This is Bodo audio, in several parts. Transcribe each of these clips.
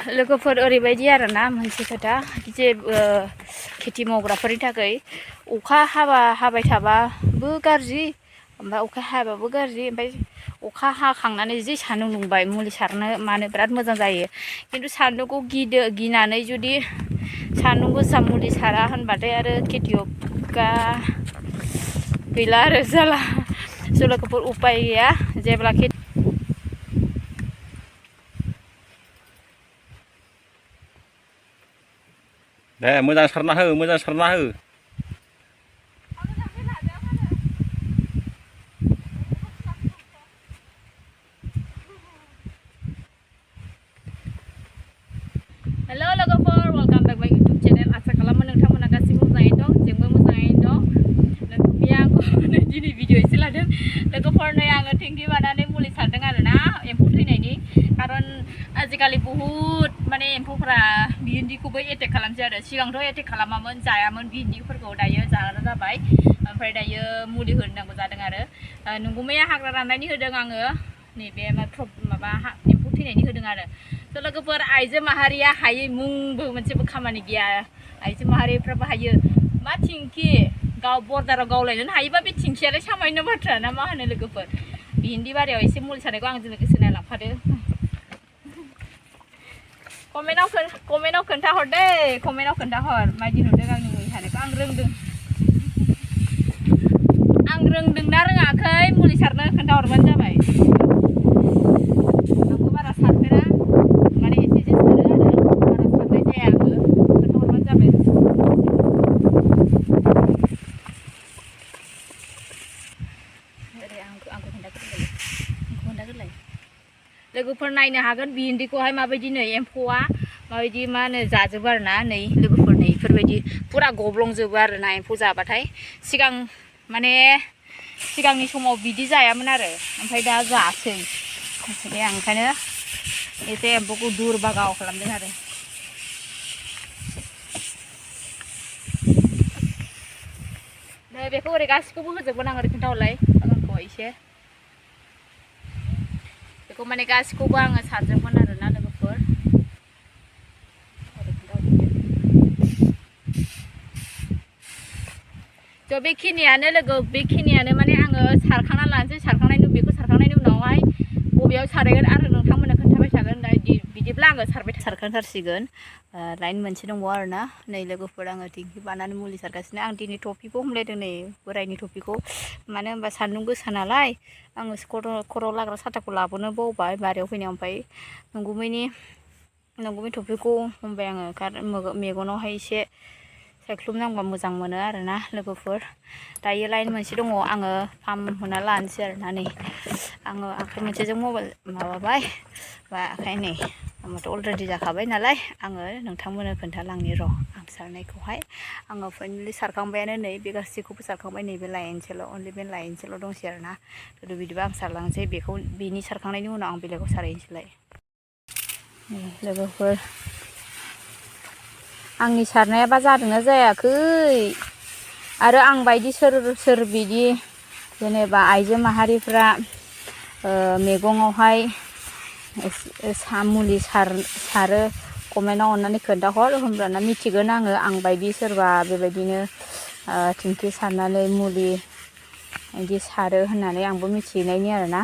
लोगोफोर ओरैबायदि आरोना मोनसे खोथा जे खेथि मावग्राफोरनि थाखाय अखा हाबाय थाबाबो गाज्रि ओमफ्राय अखा हायाबाबो गाज्रि ओमफ्राय अखा हाखांनानै जि सान्दुं दुंबाय मुलि सारनो मानो बिराद मोजां जायो खिन्थु सान्दुंखौ गिनानै जुदि सान्दुं गोसा मुलि सारा होनबाथाय आरो खेथियका गैला आरो जाला लोगोफोर उपाय गैया जेब्ला दे मोजां सारना हो मोजां सारना हो हेल' लोगोफोर वेलकाम बेक माय इउटुब चेनेल आसा खालामो नोंथांमोना गासिबो मोजाङैनो दं जोंबो मोजाङैनो दं लोगोफोर आंखौ दिनै भिडिअ एसे लादों लोगोफोर नै आङो टेंकि बानानै मुलि सारदों आरोना एम्फौ थैनायनि खारन आजिखालि बुहुद माने एम्फौफोरा भिन्दिखौबो एटेक खालामसै आरो सिगांथ' एटेक खालामामोन जायामोन भिन्दिफोरखौ दायो जाग्रा जाबाय ओमफ्राय दायो मुलि होनांगौ जादों आरो नंगुमैया हाग्रा राननायनि होदों आङो नैबे माबा एम्फौ थैनायनि होदों आरो थ' लोगोफोर आइजो माहारिया हायै मुंबो मोनसेबो खामानि गैया आइजो माहारिफ्राबो हायो मा थिंखि गाव बर्डाराव गावलायनोनो हायोबा बे थिंखियालाय सामायनो बाथ्रा ना मा होनो लोगोफोर भिन्दि बारियाव एसे मुलि सारनायखौ आंजों लोगोसे नायलांफादो कमेन्टआव खोन्थाहर दे कमेन्टआव खोन्थाहर माबायदि नुदों आंनि मुलि सारनायखौ आं रोंदोंना रोङाखै मुलि सारनो खोन्थाहरबानो जाबाय आंबो बारा सारफेरा माने एसे सारो आरो बारा सारनाय जाया आङो खोन्थाहरबानो जाबाय ओरै आंखौ खोन्थाग्रोलाय लोगोफोर नायनो हागोन भिन्दिखौहाय माबायदि नै एम्फौआ माबायदि मा होनो जाजोबो आरोना नै लोगोफोर नै बेफोरबायदि फुरा गब्लंजोबो आरोना एम्फौ जाबाथाय सिगांनि समाव बिदि जायामोन आरो ओमफ्राय दा जासै ओमफ्राय आं ओंखायनो एसे एम्फौखौ दुर बागाव खालामदों आरो नै बेखौ ओरै गासिखौबो होजोबगोन आं ओरै खोन्थाहरलाय आंखौ एसे बेखौ माने गासिखौबो आङो सारजोबगोन आरोना लोगोफोर थ' बेखिनियानो माने आङो सारखांना लानोसै सारखांनायनि उनावहाय बबेयाव सारगोन आरो नोंथांमोननो खोन्थाबाय थागोन दा बिदिब्ला आङो सारखांथारसिगोन लाइन मोनसे दंबावो आरोना नै लोगोफोर आङो टेंकि बानानै मुलि सारगासिनो आं दिनै टपिखौ हमलायदों नै बोरायनि टपिखौ मानो होनबा सान्दुं गोसा नालाय आङो खर'आव लाग्रा साथाखौ लाबोनो बावबाय बारियाव फैनायाव ओमफ्राय नंगुमै टपिखौ हमबाय आङो मेगनावहाय एसे सायख्लुम नांबा मोजां मोनो आरोना लोगोफोर दायो लाइन मोनसे दङ आङो फाम होना लानोसै आरोना नै आङो आखाइ मोनसेजों मबाइल माबाबाय बा आखाइ नै आंथ' अलरेडि जाखाबाय नालाय आङो नोंथांमोननो खोन्थालांनि र' आं सारनायखौहाय आङो फाइनालि सारखांबायानो नै बे गासैखौबो सारखांबाय नैबे लाइनसेल' अनलि बे लाइनसेल' दंसै आरोना बिदिबा आं सारलांसै बेनि सारखांनायनि उनाव आं बेलेगाव सारहैनोसैलाय लोगोफोर आंनि सारनायाबा जादोंना जायाखै आरो आं बायदि सोर बिदि जेनेबा आइजो माहारिफ्रा मैगङावहाय मुलि सारो कमेन्टआव अननानै खोन्थाहर होमब्लाना मिथिगोन आं बायदि सोरबा बेबायदिनो थिंखि सारनानै मुलि बिदि सारो होननानै आंबो मिथिनायनि आरोना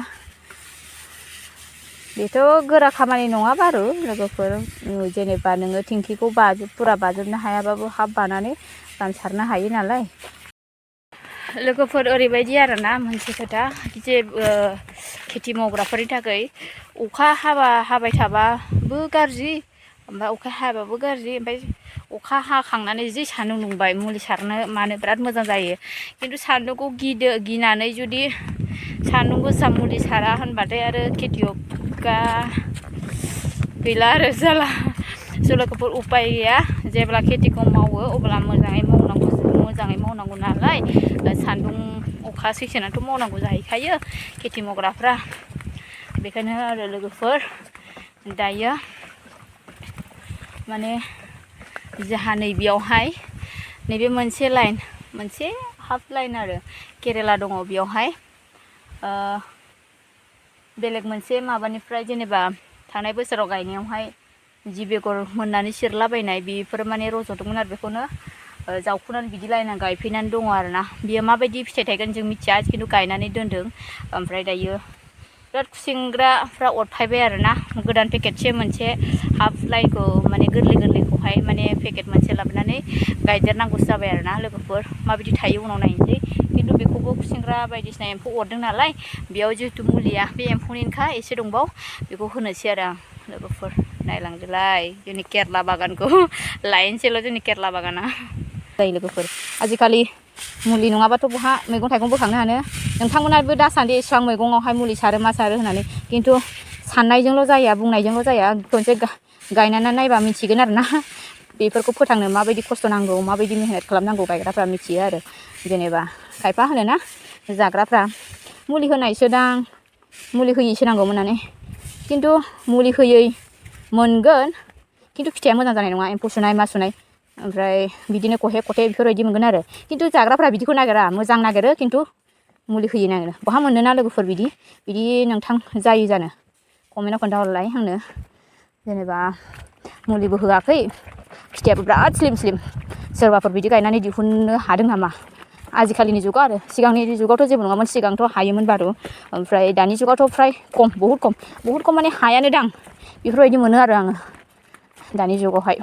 बेथ' गोरा खामानि नङा बारु लोगोफोर जेनेबा नोङो थिंखिखौ फुरा बाजोबनो हायाबाबो हाफ बानानै सारनो हायो नालाय लोगोफोर ओरैबायदि आरोना मोनसे खोथा जे खेथि मावग्राफोरनि थाखाय अखा हाबाय थाबाबो गाज्रि ओमफ्राय अखा हायाबाबो गाज्रि ओमफ्राय अखा हाखांनानै जि सान्दुं दुंबाय मुलि सारनो मानो बिराद मोजां जायो खिन्थु सान्दुंखौ गिनानै जुदि सान्दुं गोसा मुलि सारा होनबाथाय आरो खेथियका गैला आरो जाला लोगोफोर उपाय गैया जेब्ला खेथिखौ मावो अब्ला मोजाङै मावनांगौ नालाय सान्दुं अखा सैसोनाथ' मावनांगौ जाहैखायो खेथि मावग्राफ्रा बेखायनो आरो लोगोफोर दायो माने जोंहा नैबेयावहाय नैबे मोनसे लाइन मोनसे हाफ लाइन आरो केरेला दङ बेयावहाय बेलेग मोनसे माबानिफ्राय जेनेबा थांनाय बोसोराव गायनायावहाय जि बेगर मोननानै सिरलाबायनाय बेफोर माने रज'दोंमोन आरो बेखौनो जावखुनानै बिदि लायनानै गायफैनानै दङ आरोना बियो माबायदि फिथाइ थायगोन जों मिथिया खिन्थु गायनानै दोनदों ओमफ्राय दायो बिराद खुसेंग्राफ्रा अरफायबाय आरोना गोदान पेकेटसे मोनसे हाफ लाइखौ माने गोरलैखौहाय माने पेकेट मोनसे लाबोनानै गायदेरनांगौसो जाबाय आरोना लोगोफोर माबायदि थायो उनाव नायनोसै खिन्थु बेखौबो खुसेंग्रा बायदिसिना एम्फौ अरदों नालाय बेयाव जिहेतु मुलिया बे एम्फौनिनोखा एसे दंबाव बेखौ होनोसै आरो आं लोगोफोर नायलांदोलाय जोंनि केरला बागानखौ लायनोसैल' जोंनि केरला बागाना जायो लोगोफोर आजिखालि मुलि नङाबाथ' बहा मैगं थाइगं बोखांनो हानो नोंथांमोनाबो दासान्दि इसिबां मैगङावहाय मुलि सारो मा सारो होननानै खिन्थु साननायजोंल' जाया बुंनायजोंल' जाया खनसे गायनानै नायबा मिथिगोन आरोना बेफोरखौ फोथांनो माबायदि खस्थ' नांगौ माबायदि मेहनत खालामनांगौ गायग्राफ्रा मिथियो आरो जेनेबा खायफा होनोना जाग्राफ्रा मुलि होनायसोदां मुलि होयैसो नांगौमोन होननानै खिन्थु मुलि होयै मोनगोन खिन्थु फिथाइया मोजां जानाय नङा एम्फौ सुनाय मा सुनाय ओमफ्राय बिदिनो कहे कथे बेफोरबायदि मोनगोन आरो खिन्थु जाग्राफ्रा बिदिखौ नागिरा मोजां नागिरो खिन्थु मुलि होयै नागिरो बहा मोनोना लोगोफोर बिदि नोंथां जायो जानो कमेन्टआव खोन्थाहरलाय आंनो जेनेबा मुलिबो होआखै फिथाइयाबो बिराद स्लिम सोरबाफोर बिदि गायनानै दिहुननो हादों नामा आजिखालिनि जुगाव आरो सिगांनि जुगावथ' जेबो नङामोन सिगांथ' हायोमोन बारु ओमफ्राय दानि जुगावथ' फ्राय बहुद खम माने हायानो दां बेफोरबायदि मोनो आरो आङो दानि जुगावहाय